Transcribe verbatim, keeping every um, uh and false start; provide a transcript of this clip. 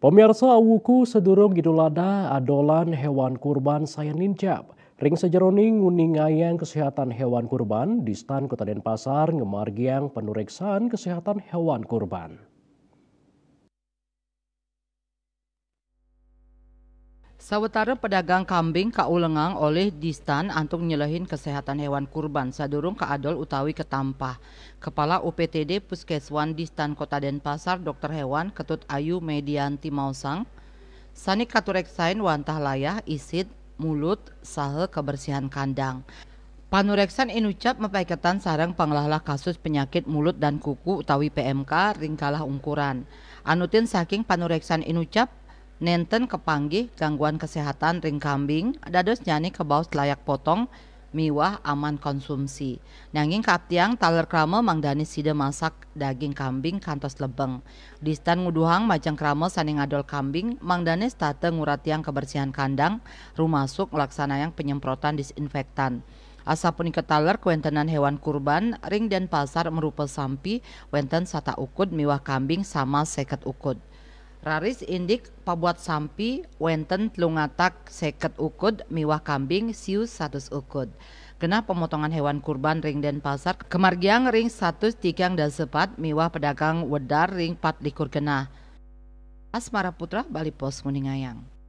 Pemirsa, awuku sadurung Idul Adha, adolan hewan kurban sayan nincap. Ring sajeroning nguningayang kesehatan hewan kurban, Distan Kota Denpasar ngamargiang panureksaan kesehatan hewan kurban. Sawetara pedagang kambing kaulengang olih Distan antuk nyelehin kesehatan hewan kurban sadurung kaadol utawi katampah. Kepala U P T D Puskeswan Distan Kota Denpasar, Dokter Hewan Ketut Ayu Medianti maosang, sane katureksain wantah layah, isit, mulut, saha kebersihan kandang. Panureksan inucap mapaiketan sareng panglahlah kasus penyakit mulut dan kuku utawi P M K ring galah ungkuran. Anutin saking panureksan inucap, nenten kapanggih gangguan kesehatan ring kambing, dadosnyane kabaos layak potong miwah aman konsumsi. Nanging kaaptiang taler krama mangdane sida masak daging kambing kantos lebeng. Distan nguduhang majeng krama sane ngadol kambing mangdane setata nguratiang kebersihan kandang, rumasuk nglaksanayang penyemprotan disinfektan. Asapunika taler kawentenan hewan kurban ring Denpasar marupa sampi wenten satak ukud miwah kambing sama seket ukud. Raris indik pabuat sampi wenten telung atak seket ukud miwah kambing siu satus ukud. Genah pemotongan hewan kurban ring Denpasar kamargiang ring satus tigang dasa pat miwah pedagang wedar ring pat likur genah. Asmara Putra, Bali Post nguningayang.